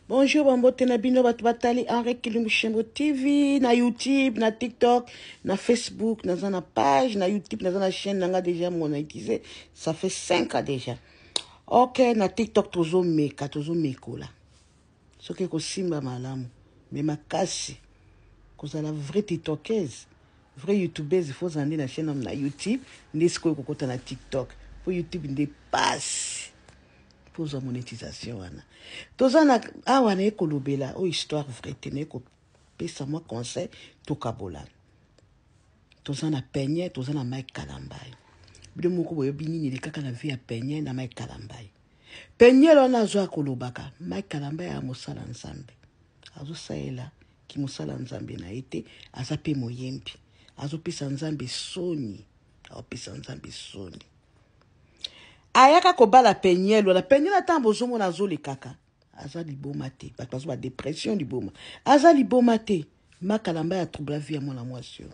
Bonjour bambote na bino bato batali Henri Kilimbushembo TV na YouTube, na TikTok, na Facebook, naza na page na YouTube, naza na chaîne nanga déjà monétisée, ça fait 5 ans déjà. OK, na TikTok tozomeka, tozomekola. Soki ekosimba malamu, mais makasi kozala vrai tiktokeuse, vrai youtubeuse, il faut ozala nde na chaîne na YouTube, nde sikoyo kokota na TikTok. Po YouTube nde pasi. Mpo ozwa monétisation wana toza na awa naye kolobela oyo histoire vrai te, naye kopesa mwa conseil tokabolana. Toza na Peniel, toza na Mike Kalambai. Bino moko boyebi nini elekaka na vie ya Peniel na Mike Kalambai. Peniel wana azwa kolobaka Mike Kalambai ya mosala Nzambe, azosalela kimosala Nzambe na ye te, aza mpe moyembi, azopesa Nzambe soni, azopesa Nzambe soni. Ayaka kobala Peniel wana. Peniel ata bozomona azolekaka, aza liboma te. Bato bazo ba dépression liboma, aza liboma te. Makalamba ya troubla vie ya mwana mwasi oyo.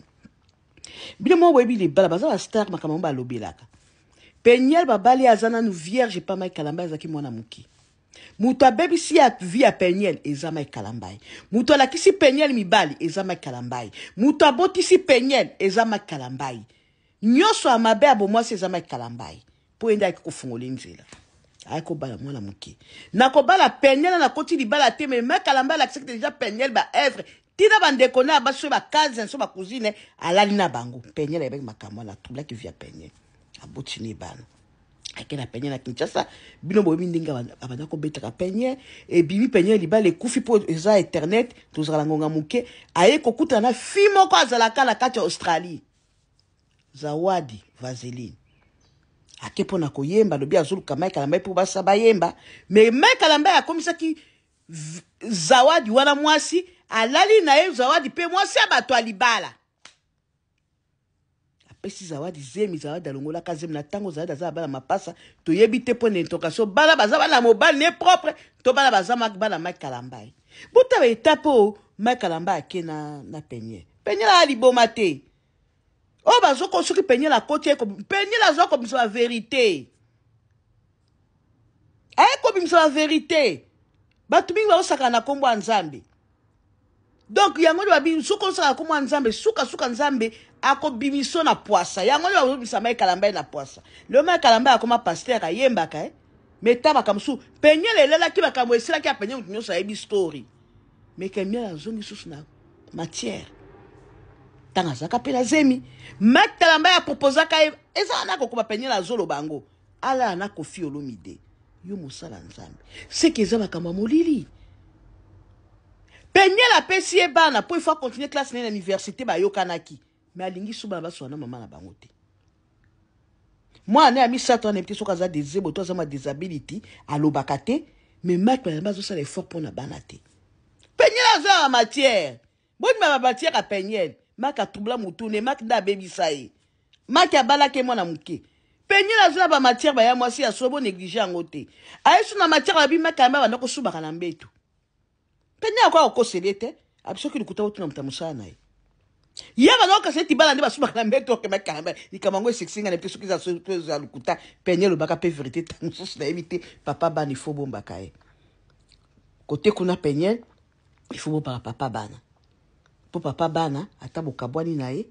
Bino moko boyebi libala, baza ba star, makambo yango balobelaka. Peniel babali aza nanu vierge pa Mike Kalamba, azalaki mwana moke. Moto abebisi ya vie ya Peniel eza Mike Kalambai. Moto alakisi Peniel mibali eza Mike Kalambai. Moto abotisi Peniel eza Mike Kalambai. Nyonso ya mabe ya bomwasi eza Mike Kalambai, mpo ye nde ayaki kofungola nzela, ayaki kobala mwana moke. Nakobala Peniel, nakoti libala te, mais Mike Kalambai alakisaki deja Peniel ba œuvre tina bandeko na ya basi, so bacousin so bacousine, alali na bango. Peniel ayebaki makambo wana, atroublaki vie ya Peniel, aboti ne bana, ake na Peniel na Kinshasa. Bino boyebi ndenge abanda kobetaka Peniel, ebimi Peniel libala ekufi mpo eza internet, tozala na ngonga moke. Aye kokutana na fille moko azalaka na kati ya Australie, Zawadi Vaseline. Ake mpo na koyemba, alobi azoluka Mike Kalambai mpo basa bayemba. Mais Mike Kalambai akomisaki Zawadi wana mwasi, alali na ye. Zawadi mpe mwasi ya bato ya libala, apesi Zawadi zemi. Zawadi alongolaka zemi na ntango Zawadi aza na bana mapasa. Toyebi te mpo na interrogation, bana baza bana mobali ne propre to bana baza bana Mike Kalambai. Botala etape oyo Mike Kalambai ake na Peniel. Peniel aya liboma te oyo bazoko. Soki Peniel akoti, Peniel azwa kobimisa bavérité, aye kobimisa bavérité. Bato mingi bazosakana na nkombo ya Nzambe. Donc yango nde babi, soki osaka nkombo ya Nzambe, sukasuka Nzambe akobimiso na pwasa. Yango nde bazobimisa Mike Kalambai na pwasa. Lelo Mike Kalambai akoma pasteur, ayembaka, eh? Mais ta makambo mosusu Peniel elelaki, makambo esilaki ya Peniel, moto nyonso ayebi story. Mais Peniel azongi susu na matière ntango azalaka mpe na zemi. Mike Kalambai aproposaka ye, eza wana kokoba. Peniel azoloba yango, alala na Kofi Olomide. Yo mosala Nzambe, seke eza makambo ya molili. Peniel apesi ye bana mpo il faut continuer classe na ye na université, bayokanaki. Mais alingi su bana baswana na mama na bango te. Mwana ya misato wana yebi te soki aza dezebo to aza ma disability, alobaka te. Mais Mike Kalambai azosala effort mpo na bana te. Peniel aza ya matière, bondima ba matière ya Peniel. Mike atroubla motu ne, Mike nde abebisa ye. Mike abalaki ye mwana moke. Peniel aza na bamatière, baya mwasi ya so, bonéglige yango te. Aye so na matière, babi Mike Kalambai banda kosubaka na mbeto. Peniel akoka kokosela ye te, abi soki lokuta, otuna moto ya mosala na ye. Ye banda kokasa eti bana nde basubaka na mbeto. Oke Mike Kalambai, likambo yango esekisi ngai na te. Soki eza lokuta, Peniel olobaka mpe vérité ntango mosusu, nayebi te. Papa bana, ifo bombaka ye kote kuna. Peniel, il faut bombaka papa bana, mpo papa bana ata bokabwani na ye,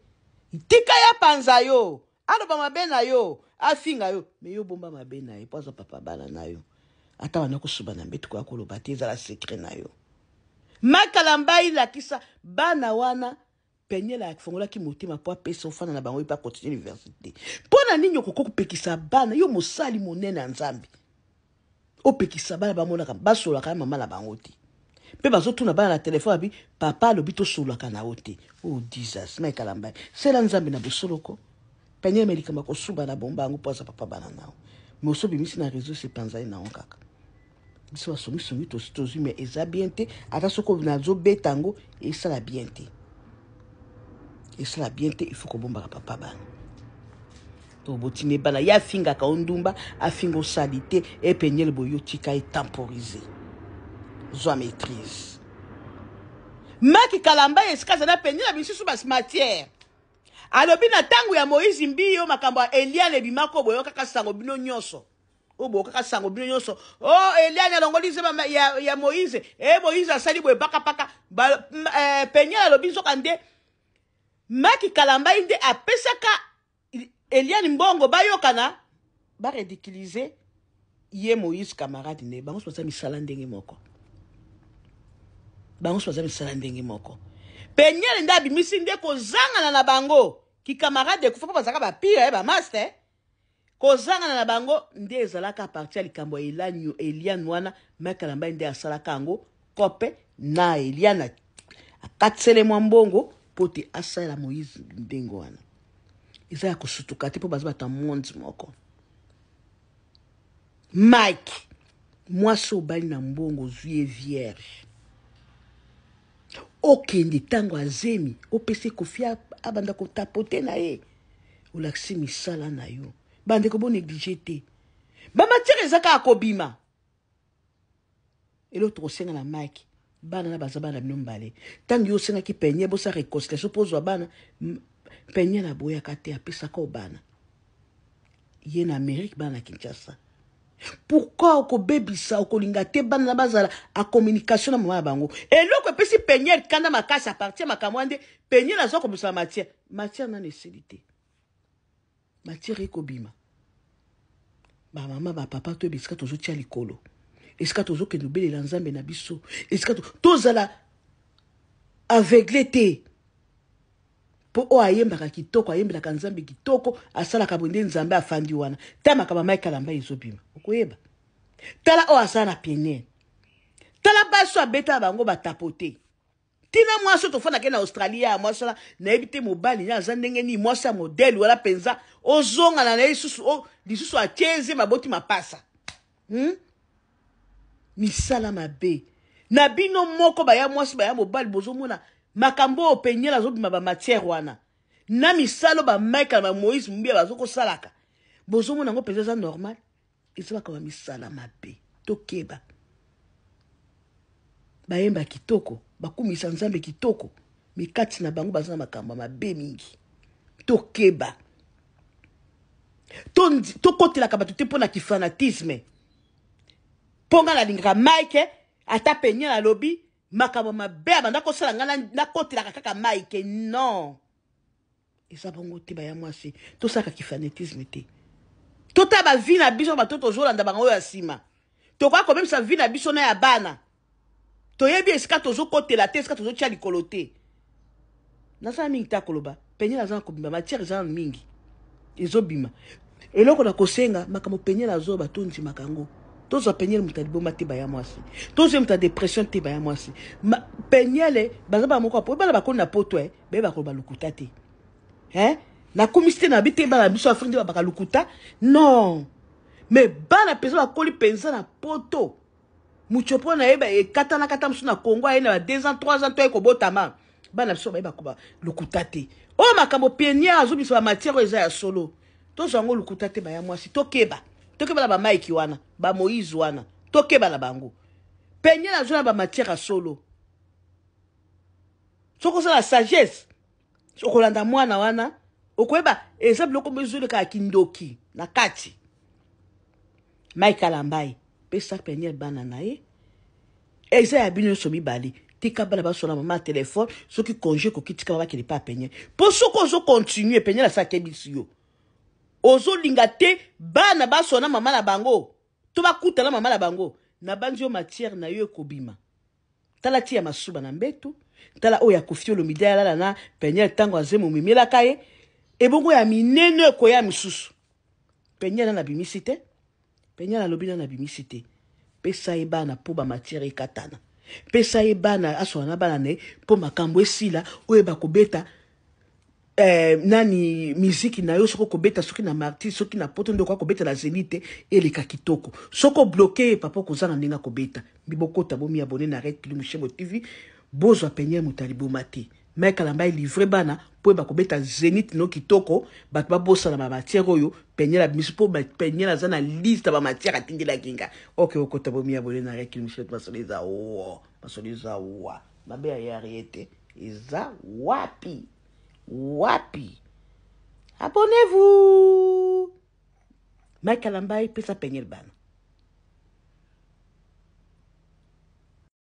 tika ya panza yo, aloba mabe na yo, afinga yo, mais yo bomba mabe na ye, mpo aza papa bana na yo. Ata banda kosuba na mbeto, koya koloba te, ezala secret na yo. Makalambai lakisa bana wana. Peniel afongolaki motema mpo apesa ofanda na bango, ye mpe akontinue université. Mpo na nini okoki kopekisa bana? Yo mosali monene ya Nzambe, opekisa bana bamonaka, basololaka na mama na bango te? Mpe bazotuna bana na telefone, abi papa alobi tosololaka na yo te. Oh Jesus, Mike Kalambai, sela Nzambe na bosoloko. Peniel, me likambo ya kosuba na bomba yango, mpo aza papa bana na yo. Mais osobimisi na réseau, sepanzai na yango kaka. Biso basongisongi tosi tozwi, mais eza bien te. Ata soki nazobeta yango, esala bien te, esala bien te. Il faut kobombaka papa bana to botini bana. Ye afingaka o ndumba, afinga osali te. E Peniel boye, otika ye temporiser, zwa maîtrise. Mike Kalamba, esika aza na Peniel, bisusu bas matière. Alobi na ntango ya Moïse Mbiyo, makambo ya Eliane ebimako, boyokaka sango bino nyonso. Oyo bokaka sango bino nyonso. Oh, Eliane alongoli zema ya Moïse. Eh, Moïse asali boye pakapaka. Ba, Peniel alobi nzoka nde Maki Kalambayi nde apesaka Eliane mbongo bayokana ba ridiculiser ye Moïse camarade ne bango baza misala ndenge moko. Bango baza misala ndenge moko. Peniel nde abimisi nde kozangana na bango ki camarade ekufa mpo bazalaka ba pire ba master. Kozangana na bango nde ezalaka parti ya likambo ya Eliane wana. Mike Kalambay nde asalaka yango kope na Eliane, akatisele mwa mbongo mpo te asalela Moïse ndenge wana. Eza ya kosutuka te mpo baza bato ya monde moko. Mike, mwasi obali na mbongo ozwi ye vierge, okende ntango azemi opesi Kofi abanda kotapote na ye, olakisi misala na yo. Bandeko bo néglige te, bamatière eza kaka kobima. Eloko tokosenga na Mike, bana na baza bana bino mbale. Ntango yo osengaki Peniel bosa réconciliation mpo ozwa bana, Peniel aboyaka te, apesaka o bana ye na Amérique, bana na Kinshasa. Pourquoi okobebisa, okolinga te bana na bazala a communication na mama na bango? Eloko epesi Peniel kanda makasi a partir makambo wana nde Peniel azwa kobimisa matière. Matière nano esili te, matière ekobima. Bamama, bapapa, toyeba esika tozotia likolo, esika tozokende obelela Nzambe na biso, esika tozala aveugle te. Mpo oyo ayembaka kitoko, ayembelaka Nzambe kitoko, asalaka boye nde Nzambe afandi wana. Ta makambo ya Mike Kalamba ezobima, okoyeba. Tala oyo asala na Peniel, tala basi oyo abetala bango batapote. Ntina mwasi oyo tofandaki na Australie ya mwasi wana, nayebi te mobali ye aza ndenge nini. Mwasi ya modele wana mpenza, ozongana na ye lisusu, lisusu atieze maboti mapasa, Misala mabe na bino moko, baya mwasi, baya mobali, bozomona makambo oyo Peniel azobima, bamatière wana na misalo ba Mike na baMoïse Mbiye bazokosalaka, bozomona yango mpenza eza normal? Eza makambo ya misala mabe. Tokeba. Bayemba kitoko, bakumisa Nzambe kitoko, mais kati na bango baza na makambo ya mabe mingi. Tokeba, tokotelaka bato te mpo na kifanatisme. Mpo ngai nalingaka Mike, ata Peniel alobi makambo mabe abanda kosala, ngai nakotelaka kaka Mike. Non, eza bongo te. Baya mwasi, tosalaka kifanatisme te. Totala bavie na biso, bato tozolanda bango oyo ya nsima, tokoka kobebisa vie na biso na ya bana. Toyebi esika tozokotela te, esika tozotia likolo te. Nasala mingi te koloba. Peniel aza na kobima, matière eza nanu mingi ezobima. Eloko na kosenga, makambo Peniel azoba, tondimaka yango. Tozwa Peniel moto ya liboma te, baya mwasi. Tozwa moto ya dépression te, baya mwasi. Peniel baza bamoko po bana bakoni na poto, bayeba koloba lokuta te. Nakomisi te na bi te bana biso Afrique nde babaka lokuta, non, mais bana mpenza bakoli mpenza na poto. Moto mpo nayeba ekatanakata mosusu na Congo, aye na ba 2 ans, 3 ans to aye kobotama. Bana biso bayeba koba lokuta te. Oyo makambo Peniel azobisa, bamatière oyo eza ya solo, tozwa yango lokuta te. Baya mwasi, tokeba, tokeba na baMike wana, baMoïse wana, tokeba na bango. Peniel azwa na bamatière ya solo. Soki osala sagesse, okolanda mwana wana, okoyeba eza biloko ezoleka ya kindoki na kati. Mike Kalambai, pesa Peniel bana na ye, eza ya bino nyonso mibale. Tika bana basola mama ya telefone. Soki congé ekoki, tika bakende pa Peniel. Mpo soki ozocontinue, Peniel asakebisi yo, ozolinga te bana basona mama na bango to bakutana mama na bango, na banzi yo matière na yo ekobima. Tala ti ya masuba na mbetu, tala oyo ya Kofi Olomide alala na Peniel ntango azemi omemelaka ye. Ebongo ya minene ekoya misusu. Peniel nana abimisi te, Peniel alobi nana abimisi te. Pesa ye bana mpo bamatière ekatana. Pesa ye bana, aswana na bana na ye mpo makambo esila. Oyo bakobeta nani miziki na yo, soki okobeta, soki na Martyr, soki na poto nde okoka kobeta na Zénith te, eleka kitoko. Soki obloquer ye, papa, okozanga ndenge akobeta. Bokota, bomi abonner na Red Kili Mushebo TV. Bozwa Peniel moto ya liboma te. Mike Kalamba elivre bana mpo oyeba kobeta Zénith no kitoko, bato babosana bamatière oyo Peniel abimisi, mpo Peniel aza na liste ya bamatière atindelaki nga. Ok, okota, bomi abonner na Red Kili Mushebo. Masolo eza wa, masolo eza wa mabe ya yari ete eza wapi wapi. Abonnez-vous. Mike Kalambayi, pesa Peniel bana.